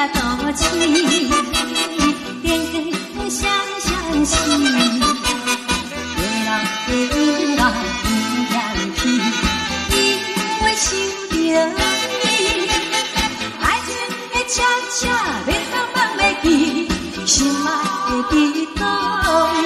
都市，電光閃閃閃，月人的人嫌棄，因為想著你，愛情的車車欲放放袂記，心愛的佇佗位。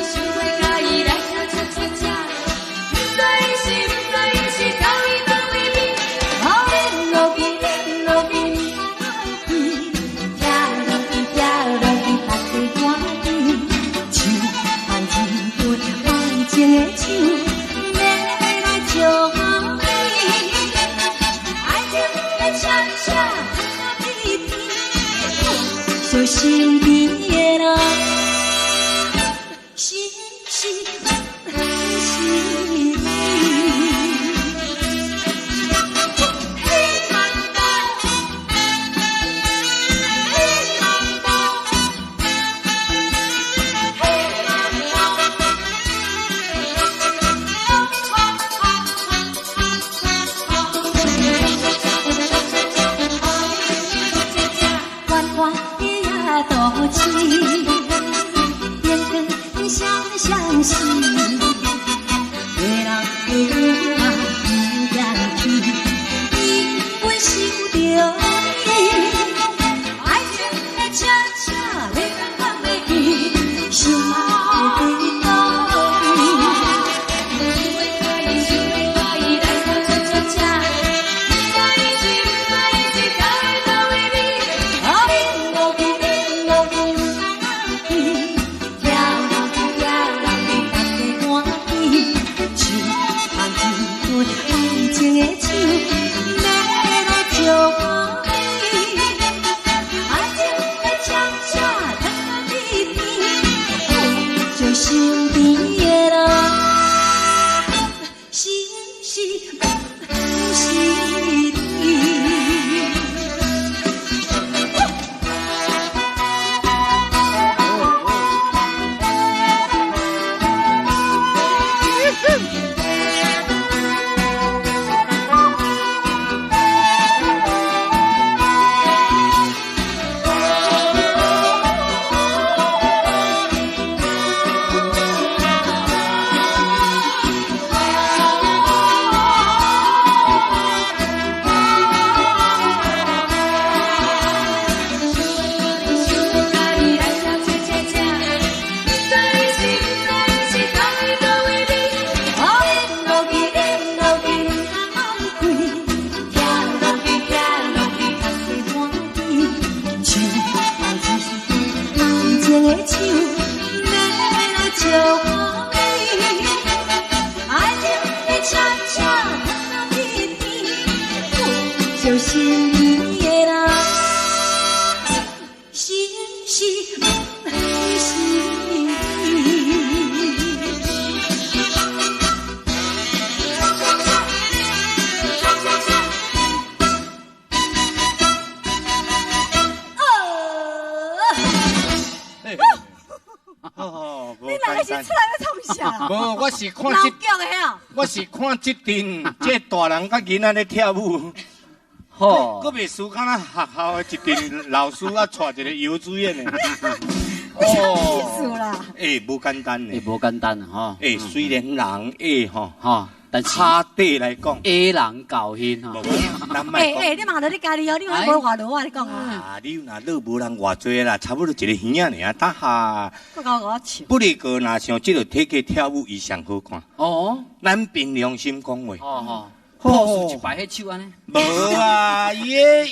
想欲佮伊來跳恰恰恰，不知伊是不知伊是佗位佗位邊，路邊路邊路邊去，跳落去跳落去，大家歡喜，手牽一根愛情的手，欲來祝福你。愛情的車車甜甜，惜身邊的人，是是不是你？嘿媽媽，嘿媽媽，嘿媽媽，哈哈哈哈哈！繁華的夜都市，電光閃閃閃，月人的人嫌棄，因為想著你，愛情的車車欲放放袂記，心愛的佇佗位。想欲佮伊來跳恰恰恰，不知伊是不知伊是佗位佗位邊，路邊路邊路邊去，跳落去跳落去，大家歡喜，手牽一根愛情的手，欲來祝福你。愛情的車車甜甜蜜蜜，惜身邊的人，是是不是你？想欲佮伊來跳恰恰恰，不知伊是不知伊是佗位佗位邊，路邊路邊路邊開，跳落去跳落去，大家歡喜，手牽一根愛情的手，欲來祝福你。愛情的車車甜甜蜜，惜身邊的人，是是不是你？哦，你哪個是出來欲創啥？無，我是看鬧這，劇的遐。我是看這陣這大人佮囡仔咧跳舞，吼，閣袂輸敢若學校的一陣老師啊，帶一個幼稚園的。啥意思啦？欸，無簡單呢。欸，無簡單吼。欸，雖然人矮吼，吼，但是跤底來講，矮人厚身吼。咱莫欸欸，你嘛落你家己哦，你嘛無偌落我你講哦。啊，你若落無人偌濟啦，差不多一個耳仔爾，等下。閣共我笑。不過若像這個體格跳舞，伊上好看。哦。咱憑良心講話。哦哦。破事一擺彼手按呢？無啊，伊的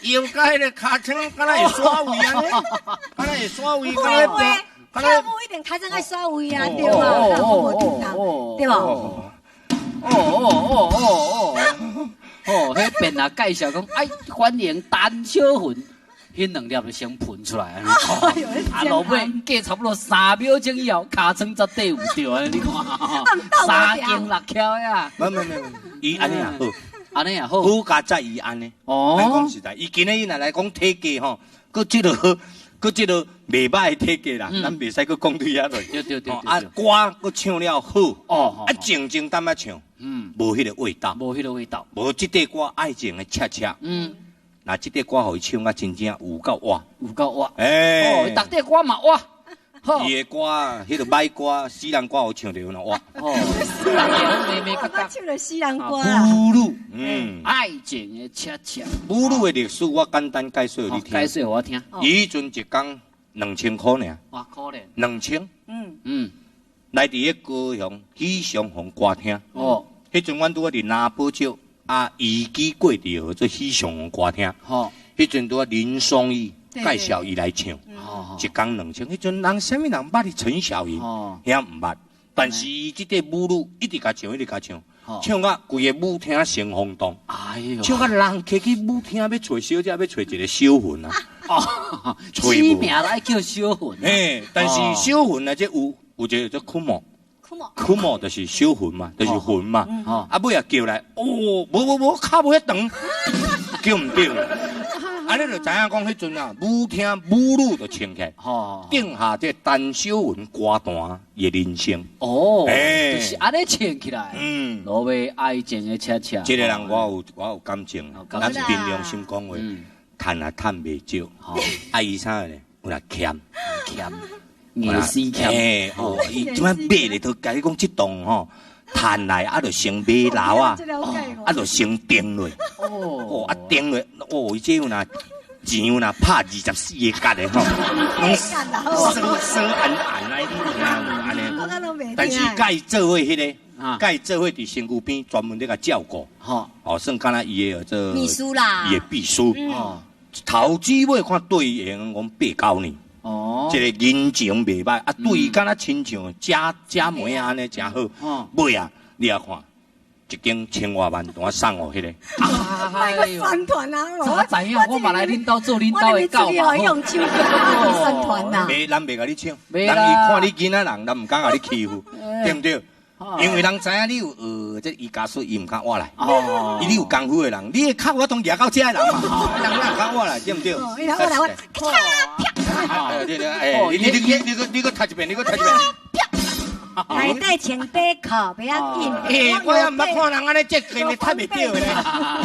腰佮彼個尻川，敢若會耍位按呢？敢若會耍位，敢若會跳舞一定尻川愛耍位啊，對吧？無叮當，對無？哦哦哦哦哦哦，彼邊啊介紹講，哎，歡迎陳小雲，彼兩粒就先噴出來。啊，落尾過差不多3秒鐘以後，尻川才底有著，你看，三經六翹呀。無無無，伊按呢也好，按呢也好，好佳哉伊按呢。哦，咱講實在，伊今日伊若來講體格吼，閣這個閣這個袂歹的體格啦，咱袂使閣講對遐落。對對對。啊，歌閣唱了好，哦，啊，靜靜淡仔唱，無彼個味道，無彼個味道，無這塊歌愛情的恰恰，若這塊歌予伊唱啊，真正有夠活。有夠活。欸哦，逐塊歌嘛活。伊的歌，彼个歹歌、死人歌，有唱著有哪活。哦，逐个拢眉眉角角。唱著死人歌啦。母女，愛情的恰恰。母女的歷史，我簡單解說予你聽。解說予我聽。伊彼陣一工2000箍爾。哇，可憐。2000。來佇个高雄喜相逢歌廳。哦。彼陣阮拄仔佇南寶石啊，移機過佇做喜相逢歌廳。吼。彼陣拄仔林松義介紹伊來唱，一工兩千。彼陣人啥物人捌哩陳小雲？遐毋捌。但是伊這塊母女一直共唱，一直共唱，唱甲規个舞廳成轟動。哎喲！唱甲人客去舞廳欲揣小姐，欲揣一個小雲啊。哦，起名來叫小雲。嘿，但是小雲啊，這有一個叫苦毛。苦毛就是小雲嘛，就是雲嘛。啊，尾啊叫來，哦，無無無，跤無遐長，叫毋著。啊！你就知影講，彼陣啊，舞廳舞女就穿起來，定下這陳小雲歌壇的人生。哦，就是按呢穿起來。落尾愛情的恰恰。這個人我有感情，咱憑良心講話，趁也趁袂少。啊，伊啥咧？有若儉，儉，硬死儉。哦，伊這擺買咧，都共你講這棟吼，趁來啊，就先買樓啊，啊，就先定落。哦，啊定落，哦，伊這有若錢有若拍24個結的吼，攏鎖鎖按按啊，你聽無按呢？但是佮伊做伙彼个，佮伊做伙佇身軀邊專門咧共照顧，哦，算敢若伊的做秘書啦，伊的秘書。頭至尾看對伊會用講8、9年。哦，這個人情袂歹，啊，對伊敢若親像姐姐妹按呢誠好。尾啊，你也看。一間千外萬，我送予彼个。賣閣宣傳啊！我知影，我嘛來恁兜做恁兜的狗嘛。用手機宣傳啦。袂，人袂共你搶。人伊看你囡仔人，人毋敢共你欺負，對毋對？因為人知影你有學這瑜伽術，伊毋敢活來。哦。伊你有功夫的人，你的跤我當舉到遮的人嘛，人哪敢活來，對毋對？伊來我來我，啪！對對，哎，你閣讀一遍，你閣讀一遍。內底穿短褲，袂要緊。欸，我也毋捌看人按呢這勁咧，踢袂著的咧。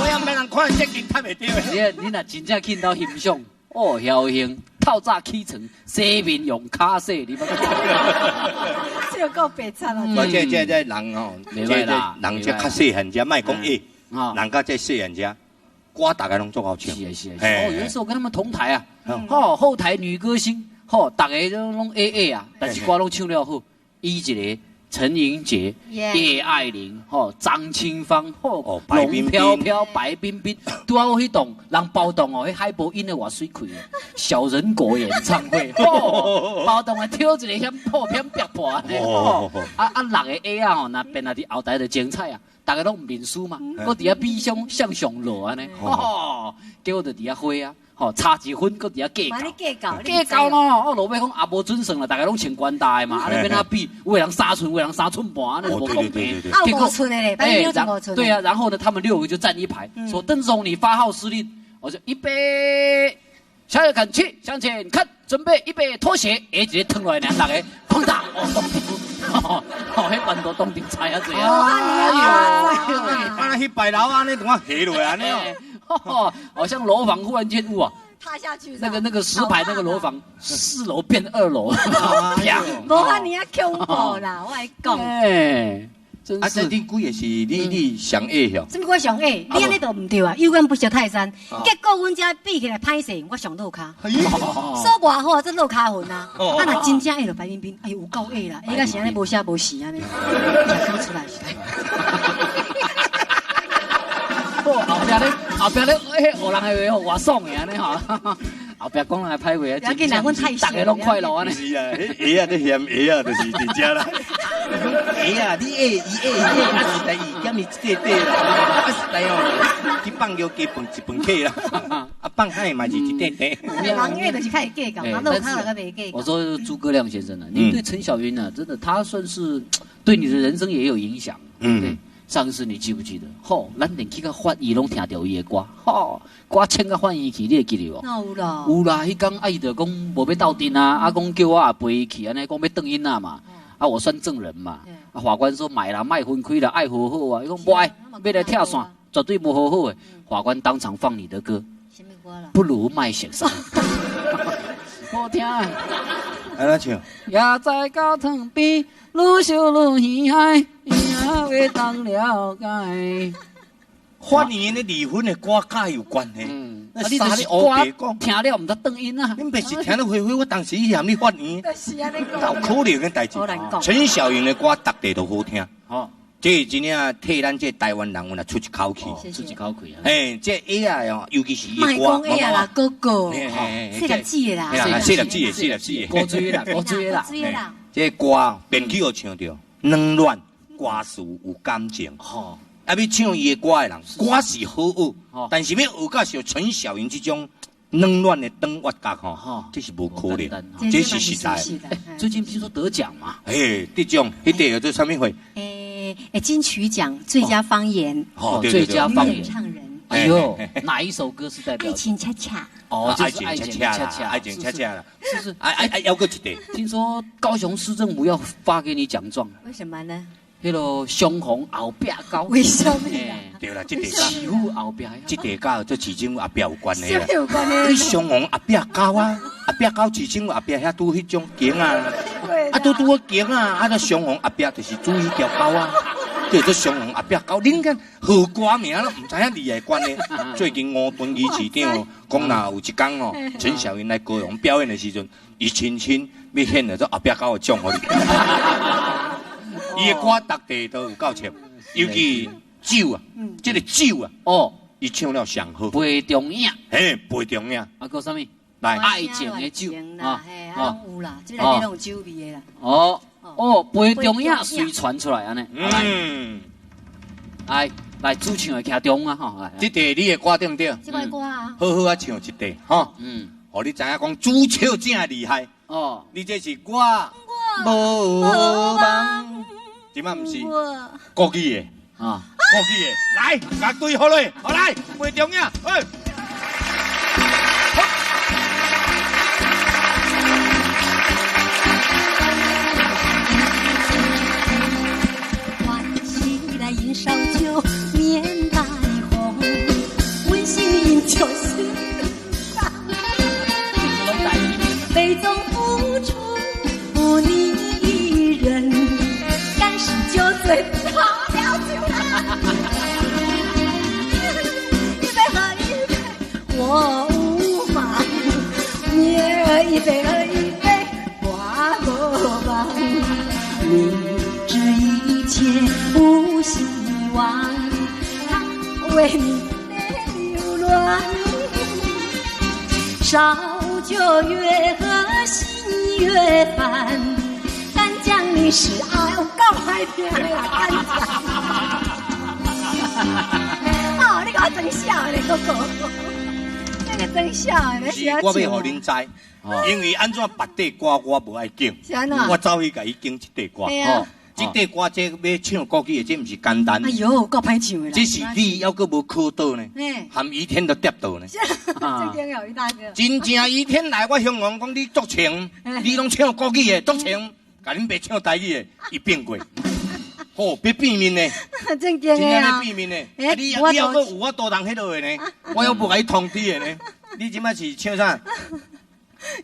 我也毋捌人看這勁踢袂著的。你若真正去𪜶兜欣賞，哦，曉興透早起床洗面用跤洗，你捌？這夠白賊啊！我這人吼，這人這較細漢只，莫講矮，人較這細漢只，歌逐个攏足𠢕唱。是啊是啊。哦，有一次我跟他們同台啊，哦，後台女歌星，吼，逐个都攏矮矮啊，但是歌攏唱了好。伊一個陳盈潔、葉愛玲、吼張清芳、吼龍飄飄、白冰冰，拄好彼棟人包棟哦，彼海報印得偌媠氣的，小人國演唱會，包棟的跳一個遐破片劈破按呢，啊啊六個矮仔吼，若變來佇後台就精彩啊，逐个攏毋認輸嘛，閣佇遐比上向上落按呢，結果就佇遐花啊。吼，差一分，閣佇遐計較，計較喏。哦，落尾講也無準算啦，逐个攏穿懸大的嘛，按呢欲按怎比？有的人3寸，有的人3寸半，按呢無公平。啊，五寸的咧，欸，對啊，然後呢，他們6個就站一排，說鄧總你發號施令，我說預備，向右看齊，向前看，準備，預備，脫鞋，欸，一个脫落來，逐个哐當，哦，當場，哦，彼萬多當場知影濟啊。啊，彼排樓按呢，怎啊下落按呢哦？好像樓房忽然間哇，塌下去。那個石牌那個樓房，4樓變2樓，啪！無按呢恐怖啦，我來講。哎，真啊，是。這你幾個是你上矮曉？啥物我上矮？你按呢就毋對啊！有眼不識泰山，結果阮遮比起來歹勢，我上落跤。所以偌好啊，這落跤魂啊！啊，若真正矮就白冰冰，哎呦，有夠矮啦！矮到是按呢無聲無息按呢，講出來是。後壁咧，後壁咧，欸，學人的話吼，偌爽的按呢吼。後壁講人的歹話啊，逐个攏快樂按呢。是啊，彼鞋仔咧嫌鞋仔，就是佇遮啦。鞋仔，你矮，伊矮，伊矮，啊實在伊減伊一塊塊啦，啊實在哦，去放尿加飯一飯客啦，啊放海嘛是一塊塊。人矮就是較會計較，啊落跤就較袂計較。我說諸葛亮先生啊，你對陳小雲啊，真的，他算是對你的人生也有影響。對。上次你記不記得？吼，咱連去到法院攏聽著伊的歌，吼，歌唱到法院去，你會記得無？哪有啦？有啦，彼工啊，伊就講無欲鬥陣啊，啊，講叫我阿陪伊去，按呢講欲轉囡仔嘛，啊，我算證人嘛，啊，法官說莫啦，莫分開啦，愛和好啊，伊講無愛，欲來拆散，絕對無和好的。法官當場放你的歌。啥物歌？歌啦？不如莫熟似。好聽啊！按怎唱？也在教堂邊，愈想愈耳海，也會當了解。反而呢離婚的歌佮有關係。嗯，那啊，你就是啥你烏白歌講？聽了毋知轉音啊。恁爸是聽得花花，我當時伊含你發言，就是按呢有可能的代誌好難講。陳小瑩的歌，逐地都好聽。好，這真正替咱這台灣人有若出一口氣。出一口氣啊。嘿，這 AI 哦，尤其是伊的莫歌，講會啦，哥哥，嘿四粒子的啦，嘿啦，四粒子的，四粒子的，高追啦，高追啦。水的啦。這歌編曲有唱著，軟軟歌詞有感情。吼，啊，欲唱伊的歌的人，歌是好學哦，但是欲學甲像陳小瑩這種軟軟的轉樂角吼哦，這是無可無簡單能，這是實在。最近聽說得獎嘛？嘿，得獎，彼個叫做啥物會？欸，金曲獎最佳方言，哦，最佳方言演唱人。哎呦，哪一首歌是代表？愛情恰恰。哦，就是愛情恰恰，愛情恰恰啦，是是。哎哎哎，猶閣一個。聽說高雄市政府要發給你獎狀，為什麼呢？彼个雙紅後壁狗。為什麼？對啦，這個市府後壁。這個佮這市政府後壁有關係啦。有關係？你雙紅後壁狗啊，後壁狗市政府後壁遐拄彼種景啊，啊拄拄好景啊，啊這雙紅後壁就是煮彼條狗啊。叫做雙紅後壁狗，恁看好歌名攏毋知影厲害關係。最近吳敦義市長講，若有一工哦，陳小瑩來高雄表演的時陣，伊親身欲獻了這後壁狗的獎予你。伊的歌逐地都有夠唱，尤其酒啊，這个酒啊，哦，伊唱了上好。袂中影，嘿，袂中影。啊，閣啥物？來，愛情的酒啊，嘿，啊，有啦，這內底攏有酒味的啦。哦哦，袂中影隨傳出來按呢。嗯，來來主唱的徛中啊吼。這塊你的歌對毋對？這塊歌啊。好好啊唱一塊吼。嗯。予你知影講主唱真厲害。哦。你這是我無夢，這擺毋是國語的啊，國語的，來，共對好咧，好來，袂中影，哎。來飲燒酒，面帶紅，阮心就是杯中付出你一人，干是酒醉泡了酒啦。一杯喝一杯，我無妨；你一杯喝一杯，我無妨。明知一切無希望，為你流浪。燒酒越喝心越煩，敢講你是愛，有夠歹聽的啦，敢講。哦，你共我裝痟的咧，哥哥，這個裝痟的咧，是，我欲予恁知，因為按怎別塊歌我無愛揀，我走去共伊揀這塊歌。這塊歌這欲唱國語的，這毋是簡單。哎喲，夠歹唱的啦。這是你猶閣無考倒呢，含于天都跌倒呢。真正有于大哥。真正于天來，我形容講你足穿，你攏唱國語的足穿，共恁爸唱台語的，伊變過。吼，欲變面呢。正經的啊。真正欲變面呢。你猶閣有法度通彼落的呢？我猶無共你通知的呢。你這擺是唱啥？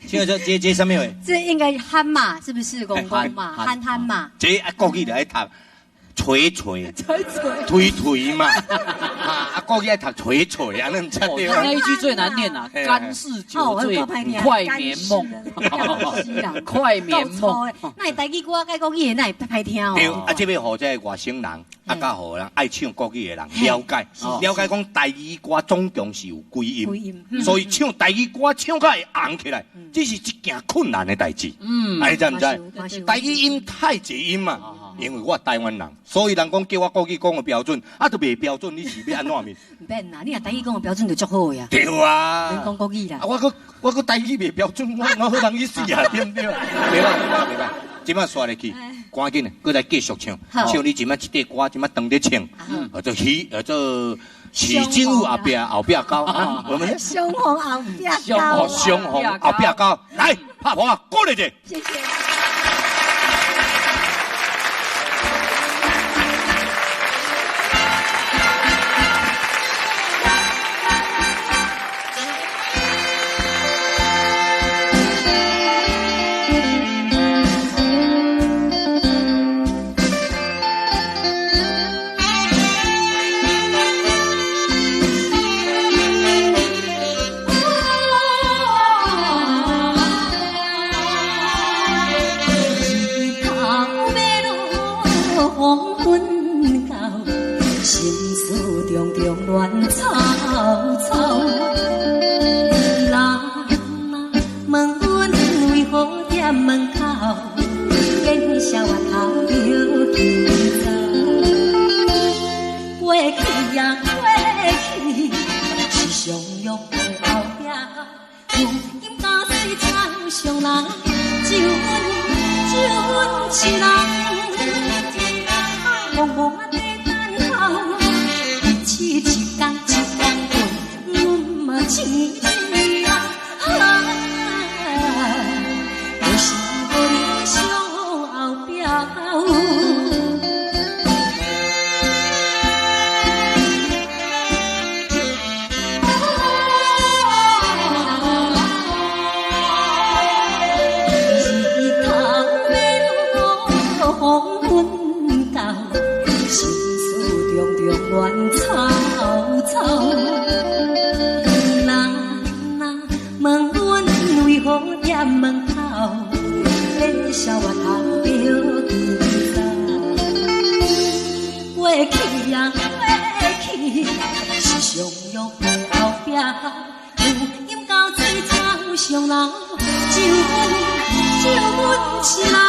唱這這這啥物話？這應該憨嘛，是不是？公公嘛，憨憨嘛。這啊國語就愛讀捶捶，捶捶，推推嘛。啊，國語愛讀捶捶，按呢毋才對。那一句最難念啊，干是酒醉快眠夢，快眠夢。那台語歌佮國語的，哪會歹聽哦？對，啊，這欲予這个外省人，啊，佮予人愛唱國語的人了解，了解講台語歌總共是有幾音，所以唱台語歌唱甲會紅起來，這是一件困難的代誌。嗯，啊，你知毋知？台語音太濟音嘛。因為我台灣人，所以人講叫我國語講的標準，啊，都袂標準，你是欲按怎面？毋免啦，你若台語講的標準就足好的啊。對啊。免講國語啦。啊，我閣台語袂標準，我好人去死啊，對毋對？對啦，對啦，這擺煞入去，趕緊的，閣來繼續唱，唱你這擺這塊歌，這擺當咧唱，叫做喜，叫做市政府後壁後壁狗，我們雙紅後壁狗，雙紅後壁狗，來拍破鼓勵者。謝謝。壁，如今到水才有相人，只有阮，只有阮一人。茫茫啊在等候，日子一工一工过，阮嘛像一啊。就是予你惜后壁。日头欲落，黄昏到，心事重重乱糟糟。人若问阮为何踮门口，咧笑我头着紧走。过去啊，过去，是相约的后壁，如今到水才有相人，只有阮，只有阮一人。